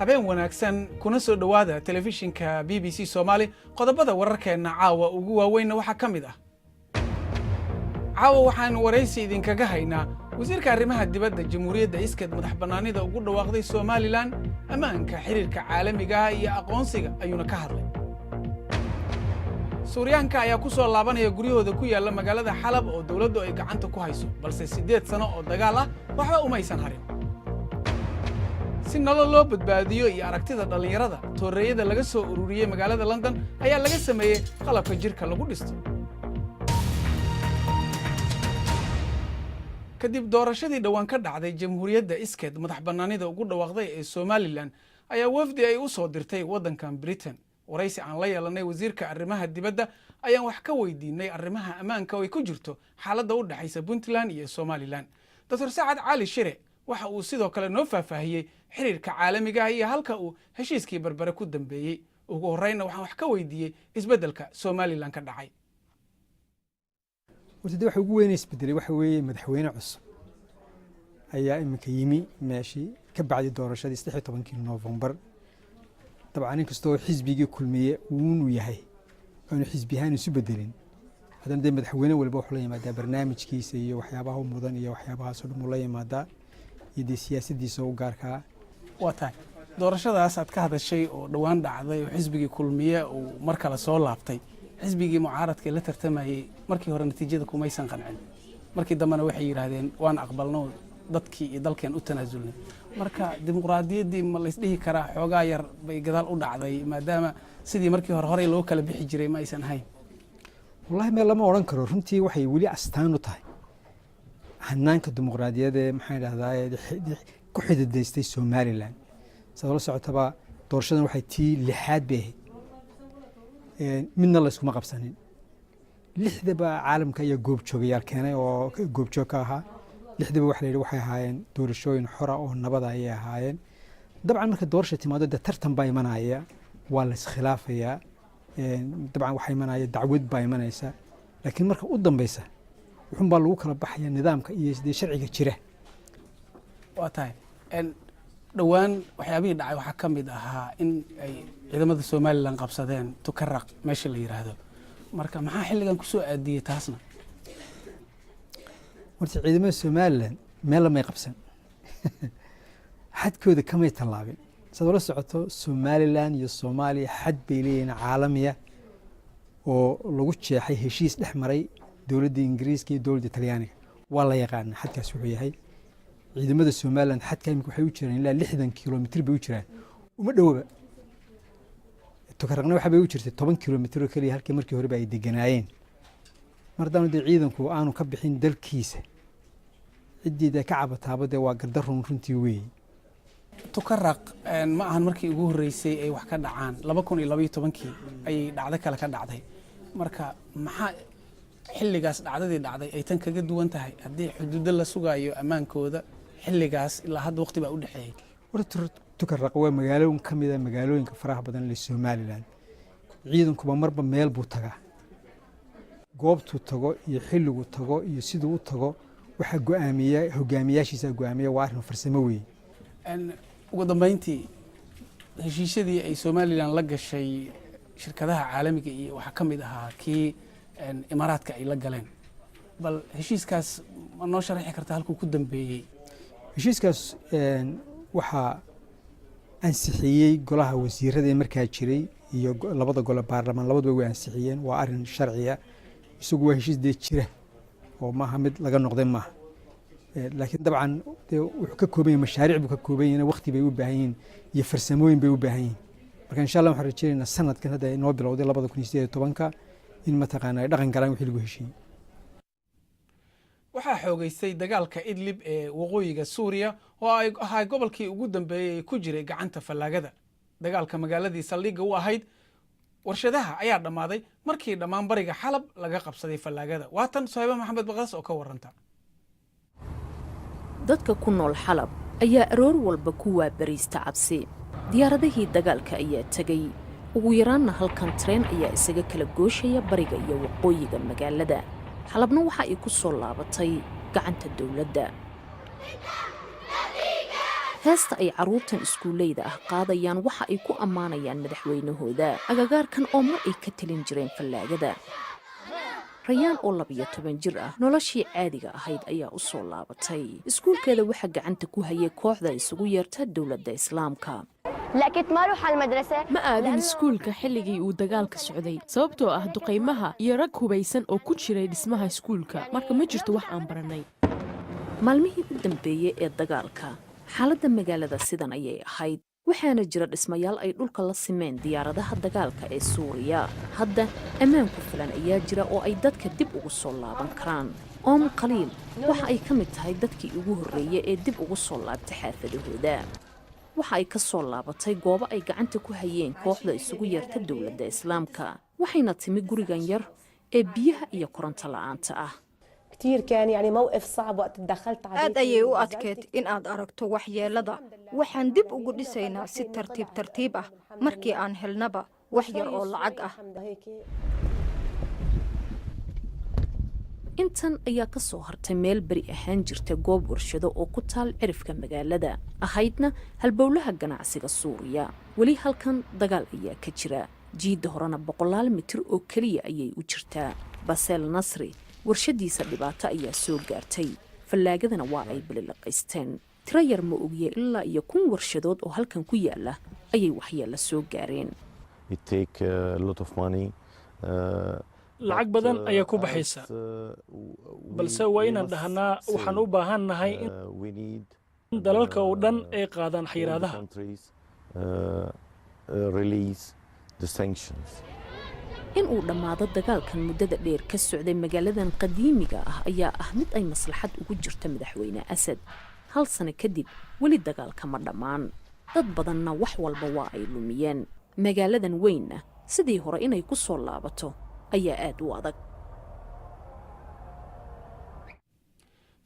Habeen wanaagsan, kuna soo dhowaada telefishinka BBC Soomaali. Qodobada wararkeenna caawa ugu waaweynna waxaa ka mid ah: caawa waxaanu waraysi idinkaga haynaa wasiirka arrimaha dibadda Jamhuuriyadda iskeed madax bannaanida ugu dhawaaqday Somaliland. Ammaanka, xiriirka caalamiga ah iyo aqoonsiga ayuuna ka hadlay. Suuryaanka ayaa ku soo laabanaya guryahooda ku yaalla magaalada Xalab oo dowladdu ay gacanta ku hayso, balse 8 sano oo dagaal ah waxba umaysan harin. Si nolol loo badbaadiyo iyo aragtida dhallinyarada, tooreeyada laga soo ururiyey magaalada London ayaa laga sameeyey qalabka jidhka lagu dhisto. Kadib doorashadii dhowaan ka dhacday Jamhuuriyadda iskeed madax bannaanida ugu dhawaaqday ee Somaliland ayaa wafdi ay u soo dirtay waddankan Britain. Waraysi aan la yeelanay wasiirka arrimaha dibadda ayaan wax ka weydiinay arrimaha ammaanka oo ay ku jirto xaaladda u dhexaysa Puntland iyo Somaliland. Doctor Sacad Cali Shire waxa uu sidoo kale noo faahfaahiyey xiriirka caalamiga ah iyo halka uu heshiiskii Berbere ku dambeeyey. Ugu horreynna waxaan wax ka weydiiyey isbeddelka Somaliland ka dhacay. Horta de waxa ugu weyna isbedelay waxa weeye madaxweyne cusub ayaa iminka yimi meeshii ka bacdi doorashadii 13-kii Noofembar. Dabcan, inkastoo xisbigii Kulmiye uunuu yahay, aanu xisbi ahaan isu bedelin, haddana dee madaxweyne waliba wuxuu la yimaadaa barnaamijkiisa iyo waxyaabaha u mudan iyo waxyaabahaasoo dhan uu la yimaadaa iyo dee siyaasaddiisa u gaarkaa. Waa tahay. Doorashadaas aad ka hadashay oo dhowaan dhacday oo xisbigii Kulmiye uu mar kale soo laabtay, xisbigii mucaaradka ee la tartamayey markii hore natiijada kumaysan qancin. Markii dambena waxay yidhaahdeen waan aqbalno, dadkii iyo dalkeen u tanaasulnay. Marka dimuqraadiyaddii ma laysdhihi karaa xoogaa yar bay gadaal u dhacday, maadaama sidii markii hore horey loo kala bixi jiray ma aysan ahayn? Wallahi, meel lama odhan karo. Runtii waxay weli astaan u tahay hanaanka dimuqraadiyadda ee, maxaan idhahdaa, ku xididaystay Somaliland. Saad la socotaba, doorashadan waxay tii lixaad bay ahayd, midna layskuma qabsanin. Lixdaba caalamka ayaa goobjoogayaal keenay oo goobjoog ka ahaa. Lixdaba waxa la yidhi waxay ahaayeen doorashooyin xora oo nabada ayay ahaayeen. Dabcan, marka doorasha timaado dee tartan baa imanaya, waa la iskhilaafayaa. Dabcan, waxaa imanaya dacwad baa imanaysa, laakiin marka u dambeysa wuxun baa lagu kala baxaya nidaamka iyo dee sharciga jira. Waa tahay. Dhowaan waxyaabihii dhacay waxaa ka mid ahaa in ay ciidamada Somaliland qabsadeen Tukaraq meesha la yidhaahdo. Marka maxaa xilligan kusoo aadiyey taasna? Horta ciidamada Somaliland meel lamay qabsan, xadkooda kamay tallaabin. Saad ula socoto, Somaliland iyo Soomaaliya xad bay leeyihiin caalamiya oo lagu jeexay heshiis dhex maray dowladda Ingiriiska iyo dowladda Talyaaniga. Waa la yaqaana xadkaas wuxuu yahay. Ciidamada Somaliland xadka imika waxay u jiraan ilaa 60 kilomitr bay u jiraan, uma dhowaba. Tukaraqna waxa bay u jirtay 10 kilomitr oo keliya halkii markii horeba ay deganaayeen. Mar haddaanu dee ciidanku aanu ka bixin dalkiisa, ciddii dee ka cabataaba dee waa gardarun runtii weeye. Tukaraq ma ahan markii ugu horreysay ay wax ka dhacaan. 2012-kii ayay dhacdo kale ka dhacday. Marka maxaa xilligaas dhacdadii dhacday ay tan kaga duwan tahay, haddii xuduudo la sugaayo ammaankooda xilligaas ilaa hadda waqti baa u dhexeeyey? Horta Tukaraq waa magaalo ka mid a magaalooyinka faraha badan ee Somaliland. Ciidankuba marba meel buu tagaa. Goobtuu tago iyo xilligu tago iyo siduu u tago waxaa go-aamiya hogaamiyaashiisa go-aamiya. Waa arrin farsamo weeye. Ugu dambeyntii, heshiisyadii ay Somaliland la gashay shirkadaha caalamiga iyo waxaa ka mid ahaa kii Imaaraadka ay la galeen. Bal heshiiskaas ma noo sharaxi karta halkuu ku dambeeyey? Heshiiskaas waxaa ansixiyey golaha wasiirada ee markaa jiray iyo labada gole baarlamaan, labaduba way ansixiyeen. Waa arrin sharciya. Isagu waa heshiis dee jira oo maaha mid laga noqday maaha, laakiin dabcan dee wuxuu ka kooban yahay mashaariic buu ka kooban yahay, waqti bay u baahan yihiin iyo farsamooyin bay u baahan yihiin. Marka insha Allah waxaan rajeynaynaa sanadkan hadda inoo bilowday, 2018-ka, in mataqaana ay dhaqan galaan wixii lagu heshiiyey. Waxaa xoogeystay dagaalka Idlib ee waqooyiga Suuriya oo ay ahaa gobolkii ugu dambeeyey ee ku jiray gacanta fallaagada. Dagaalka magaaladii saldhigga u ahayd warshadaha ayaa dhammaaday markii dhammaan bariga Xalab laga qabsaday fallaagada. Waatan Sohayba Maxamed Baqas oo ka waranta. Dadka ku nool Xalab ayaa aroor walba ku waabariista cabsi. Diyaaradihii dagaalka ayaa tegay. Ugu yaraanna halkan tareen ayaa isaga kala gooshaya bariga iyo waqooyiga magaalada. Xalabna waxa ay ku soo laabatay gacanta dowladda. Heesta ay carruurtan iskuulleyda ah qaadayaan waxa ay ku ammaanayaan madaxweynahooda agagaarkan oo mar ay ka talin jireen fallaagada. Rayaan oo 12 jir ah, noloshii caadiga ahayd ayaa u soo laabatay. Iskuulkeeda waxaa gacanta ku hayay kooxda isugu yeerta Dowladda Islaamka. Ma aadin iskuulka xilligii uu dagaalka socday, sababtoo ah duqaymaha iyo rag hubaysan oo ku jiray dhismaha iskuulka. Marka ma jirto wax aan barannay. Maalmihii u dambeeyey ee dagaalka, xaaladda magaalada sidan ayay ahayd, waxaana jira dhismayaal ay dhulka la simeen diyaaradaha dagaalka ee Suuriya. Hadda ammaan ku filan ayaa jira oo ay dadka dib ugu soo laaban karaan. Oom Khaliil waxa ay ka mid tahay dadkii ugu horreeyey ee dib ugu soo laabtay xaafadahooda. Waxa ay ka soo laabatay goobo ay gacanta ku hayeen kooxda isugu yeerta Dowladda Islaamka, waxayna timi gurigan yar ee biyaha iyo koronto la'aanta ah. Aad ayay u adkeed in aad aragto waxyeelada. Waxaan dib ugu dhisaynaa si tartiib tartiib ah, markii aan helnaba wax yar oo lacag ah. Intan ayaa ka soo hartay meel beri ahaan jirta goob warshado oo ku taal cirifka magaalada, ahaydna halbowlaha ganacsiga Suuriya. Weli halkan dagaal ayaa ka jira. Jiidda horena boqolaal mitir oo keliya ayay u jirtaa. Baseel Nasri warshadiisa dhibaato ayaa soo gaartay, fallaagadana waa ay bililiqaysteen. Tiro yar ma ogiye, ilaa iyo 1000 warshadood oo halkan ku yaala ayay waxyeella soo gaareen. Lacag badan ayaa ku baxaysa, balse waa inaan dhahnaa waxaan u baahan nahay in dalalka oo dhan ay qaadaan xayiraadaha. In uu dhammaado dagaalkan muddada dheer ka socday magaaladan qadiimiga ah ayaa ah mid ay maslaxad ugu jirta madaxweyne Asad. Hal sano kadib weli dagaalka ma dhammaan, dad badanna wax walba waa ay lumiyeen. Magaaladan weynna sidii hore inay ku soo laabato ayaa aad u adag.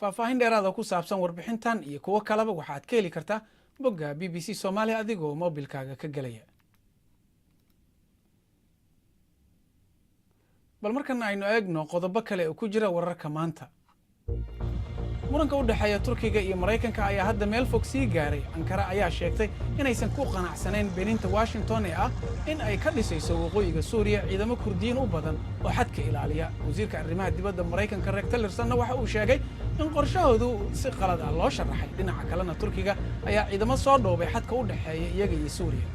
Faahfaahin dheeraada ku saabsan warbixintan iyo kuwo kaleba waxaad ka heli kartaa bogga BBC Soomaaliya adigoo moobilkaaga ka gelaya. Bal markana aynu eegno qodobo kale oo ku jira wararka maanta. Muranka u dhexeeya Turkiga iyo Maraykanka ayaa hadda meel fog sii gaaray. Ankara ayaa sheegtay inaysan ku qanacsanayn beeninta Washington ee ah in ay ka dhisayso waqooyiga Suuriya ciidamo Kurdiyiin u badan oo xadka ilaaliya. Wasiirka arrimaha dibadda Maraykanka Rex Tillersonna waxa uu sheegay in qorshahoodu si qalad ah loo sharaxay. Dhinaca kalena, Turkiga ayaa ciidamo soo dhoobay xadka u dhexeeya iyaga iyo Suuriya.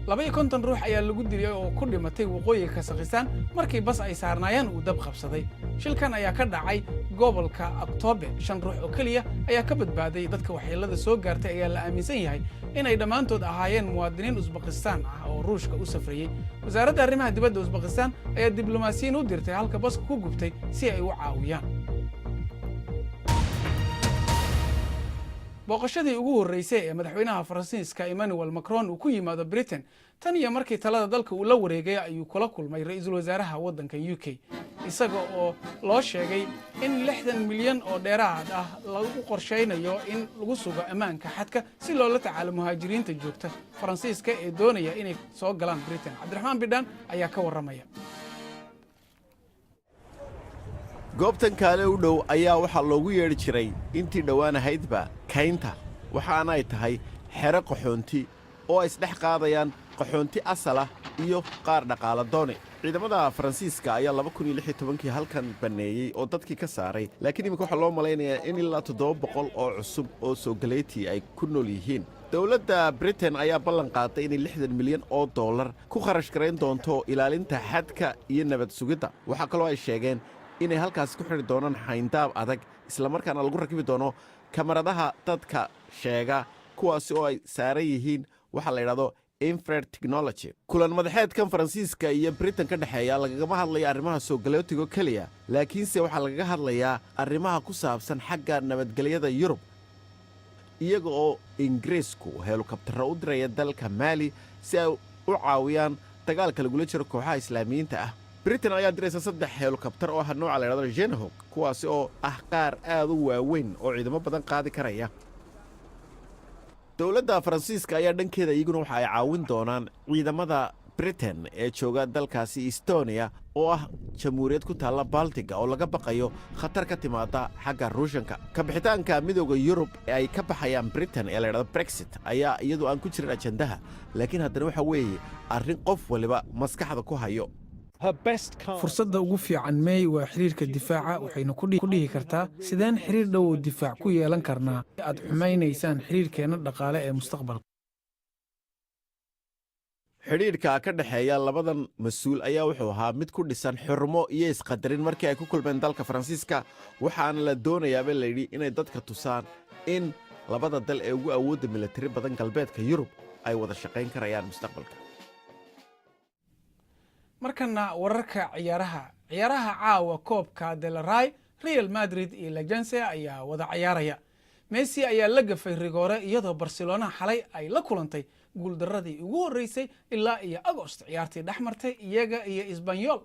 52 ruux ayaa lagu dilay oo ku dhimatay waqooyiga Kasakhistaan markii bas ay saarnaayeen uu dab qabsaday. Shilkan ayaa ka dhacay gobolka Oktoobe. Shan ruux oo keliya ayaa ka badbaaday. Dadka waxyeellada soo gaartay ayaa la aaminsan yahay inay dhammaantood ahaayeen muwaadiniin Usbakistaan ah oo Ruushka u safrayey. Wasaaradda arrimaha dibadda Usbakistaan ayaa diblomaasiyiin u dirtay halka baska ku gubtay si ay u caawiyaan. Booqashadii ugu horreysay ee madaxweynaha Faransiiska Emmanuel Macron uu ku yimaado Britain tan iyo markii talada dalka uu la wareegay ayuu kula kulmay ra-iisul wasaaraha waddanka UK, isaga oo loo sheegay in 60 milyan oo dheeraad ah lagu qorshaynayo in lagu sugo ammaanka xadka si loola tacaalo muhaajiriinta joogta Faransiiska ee doonaya inay soo galaan Britain. Cabdiraxmaan Bidhaan ayaa ka warramaya. Goobtan Kaale u dhow ayaa waxaa loogu yeedhi jiray intii dhowaan ahaydba kaynta, waxaana ay tahay xero qaxoonti oo ay isdhex qaadayaan qaxoonti asalah iyo qaar dhaqaala doone. Ciidamada Faransiiska ayaa 2016kii halkan banneeyey oo dadkii ka saaray, laakiin iminka waxaa loo malaynayaa in ilaa 700 oo cusub oo soogaleyti ay ku nool yihiin. Dowladda Britain ayaa ballan qaaday inay 60 milyan oo dollar ku kharash garayn doonto ilaalinta xadka iyo nabad sugidda. Waxaa kaloo ay sheegeen inay halkaasi ku xidhi doonaan xayndaab adag, islamarkaana lagu rakibi doono kamaradaha dadka sheega, kuwaasi oo ay saaran yihiin waxaa la yidhahdo infrared technology. Kulan madaxeedkan Faransiiska iyo Britain ka dhexeeya lagagama hadlaya arrimaha soogaleotigo keliya, laakiinse waxaa lagaga hadlayaa arrimaha ku saabsan xagga nabadgelyada Yurub, iyaga oo Ingiriisku heelukabtarro u diraya dalka Maali si ay u caawiyaan dagaalka lagula jiro kooxaha Islaamiyiinta ah. Britain ayaa diraysa saddex heelukabtar oo ah nooca la ydhahdo Jenhog, kuwaasi oo ah qaar aad u waaweyn oo ciidamo badan qaadi karaya. Dowladda Faransiiska ayaa dhankeeda iyaguna waxa ay caawin doonaan ciidamada Britain ee jooga dalkaasi Estonia, oo ah jamhuuriyad ku taalla Baltiga oo laga baqayo khatar ka timaada xagga Ruushanka. Ka bixitaanka Midowda Yurub ee ay ka baxayaan Britain ee la ydhahdo Brexit ayaa iyadu aan ku jirin ajandaha, laakiin haddana waxa weeye arrin qof waliba maskaxda ku hayo. Fursadda ugu fiican May waa xiriirka difaaca. Waxaynu ku dhihi kartaa: "Sideen xiriir dhow oo difaac ku yeelan karnaa aad xumaynaysaan xiriirkeenna dhaqaale ee mustaqbalka?" Xidhiidhka ka dhexeeya labadan mas-uul ayaa wuxuu ahaa mid ku dhisan xurmo iyo isqadarin markii ay ku kulmeen dalka Faransiiska, waxaana la doonayaaba layidhi inay dadka tusaan in labada dal ee ugu awoodda milatari badan galbeedka Yurub ay wada shaqayn karayaan mustaqbalka. Markana wararka ciyaaraha. Ciyaaraha caawa, koobka Del Rey, Real Madrid iyo Leganes ayaa wada ciyaaraya. Messi ayaa la gafay rigoore, iyadoo Barcelona xalay ay la kulantay guuldaradii ugu horreysay ilaa iyo Agost, ciyaartii dhex martay iyaga iyo Espanyol.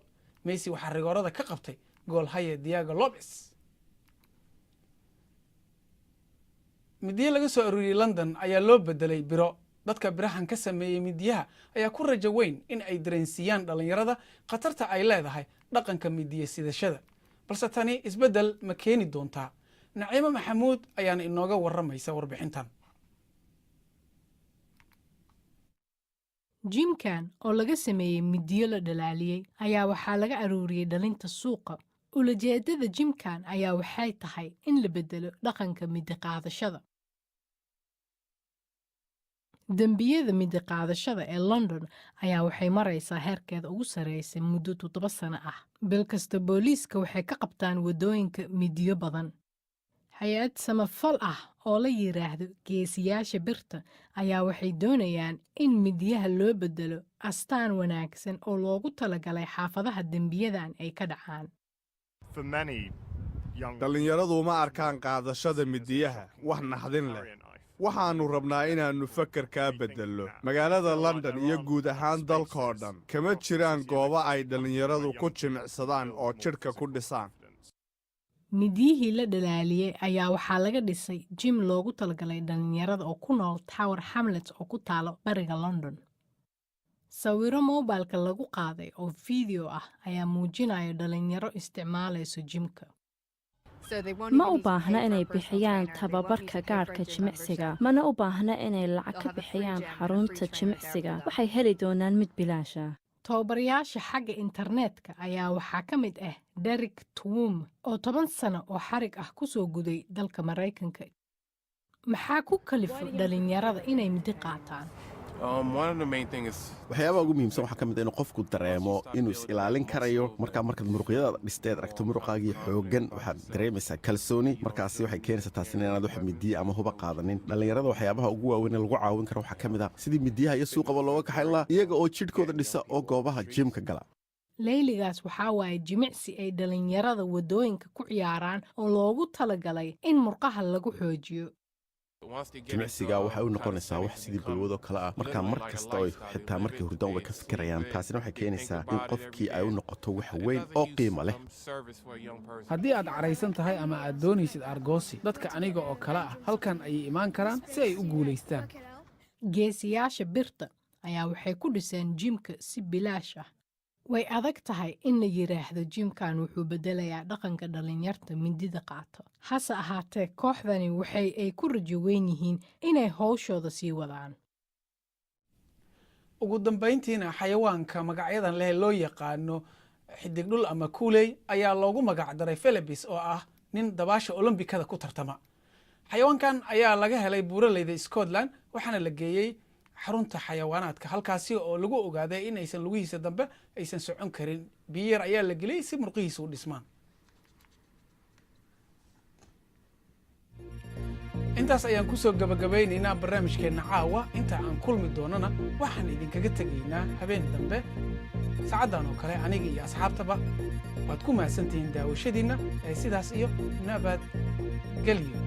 Messi waxaa rigoorada ka qabtay goolhaye Diego Lopez. Midiyo laga soo aruuriyey London ayaa loo bedelay biro. Dadka birahan ka sameeyey midiyaha ayaa ku rajo weyn in ay dareensiiyaan dhallinyarada khatarta ay leedahay dhaqanka midiya sidashada. Balse tani isbeddel ma keeni doontaa? Naciimo Maxamuud ayaana inooga warramaysa warbixintan. Jimkan oo laga sameeyey midiyo la dhalaaliyey ayaa waxaa laga aruuriyey dhalinta suuqa. Ulajeedada jimkan ayaa waxay tahay in la beddelo dhaqanka midiqaadashada. Dembiyada midiqaadashada ee London ayaa waxay maraysaa heerkeeda ugu sarreysay muddo 7 sano ah. Bil kasta booliiska waxay ka qabtaan waddooyinka midiyo badan. Hay-ad samafal ah oo la yidhaahdo Geesiyaasha Birta ayaa waxay doonayaan in midiyaha loo beddelo astaan wanaagsan oo loogu talagalay xaafadaha dembiyadan ay ka dhacaan. Dhallinyaradu ma arkaan qaadashada midiyaha wax naxdin leh. Waxaannu rabnaa inaannu fakarkaa beddello. Magaalada London iyo guud ahaan dalkoo dhan kama jiraan goobo ay dhallinyaradu ku jimicsadaan oo jidhka ku dhisaan. Midiyihii la dhalaaliyey ayaa waxaa laga dhisay jim loogu talagalay dhallinyarada oo ku nool Tower Hamlets oo ku taalo bariga London. Sawirro moobilka lagu qaaday oo fiideo ah ayaa muujinaya dhalinyaro isticmaalayso jimka. Ma u baahna inay bixiyaan tababarka gaadhka jimicsiga, mana u baahna inay lacag ka bixiyaan xarunta jimicsiga. Waxay heli doonaan mid bilaasha. Tababarayaasha xagga internetka ayaa waxaa ka mid ah Derek Twum oo 10 sano oo xarig ah ku soo guday dalka Maraykanka. Maxaa ku kalifo dhalinyarada inay midi qaataan? Waxyaabaha ugu muhiimsan waxaa ka mid a inuu qofku dareemo inuu is-ilaalin karayo. Markaa markaad muruqyadaada dhisteed aragto muruqaagii xooggan, waxaad dareemaysaa kalsooni. Markaasi waxay keenaysaa taasina inaad wax midiya ama huba qaadanin. Dhallinyarada waxyaabaha ugu waaweyn ee lagu caawin karo waxaa ka mid ah sidii midiyaha iyo suuqaba looga kaxayn lahaa, iyaga oo jidhkooda dhisa oo goobaha jimka gala. Layligaas waxaa waaye jimicsi ay dhalinyarada waddooyinka ku ciyaaraan oo loogu talagalay in murqaha lagu xoojiyo. Jimicsiga waxay u noqonaysaa wax sidii balwadoo kale ah. Markaa mar kasta oo xitaa markay hurdaan way ka fikirayaan. Taasina waxay keenaysaa in qofkii ay u noqoto wax weyn oo qiimo leh. Haddii aad caraysan tahay ama aad doonaysid aargoosi, dadka aniga oo kale ah halkan ayay imaan karaan si ay u guulaystaan. Geesiyaasha Birta ayaa waxay ku dhiseen jimka si bilaash ah. Way adag tahay in la yidhaahdo jimkan wuxuu beddelayaa dhaqanka dhallinyarta mindida qaato. Hase ahaatee, kooxdani waxay ay ku rajo weyn yihiin inay howshooda sii wadaan. Ugu dambayntiina, xayawaanka magacyadan leh loo yaqaano xidigdhul ama kuuley ayaa loogu magac daray Phelps, oo ah nin dabaasha Olombikada ku tartama. Xayawaankan ayaa laga helay buuraleyda Scotland, waxaana la geeyey xarunta xayawaanaadka, halkaasi oo lagu ogaaday in aysan lugihiisa dambe aysan socon karin. Biyo yar ayaa la geliyey si murqihiisa u dhismaan. Intaas ayaan kusoo gabagabaynaynaa barnaamijkeenna caawa. Inta aan kulmi doonana, waxaan idinkaga tegaynaa habeen dambe saacaddan oo kale, aniga iyo asxaabtaba. Waad ku mahadsantihiin daawashadiinna ee sidaas iyo nabad gelyo.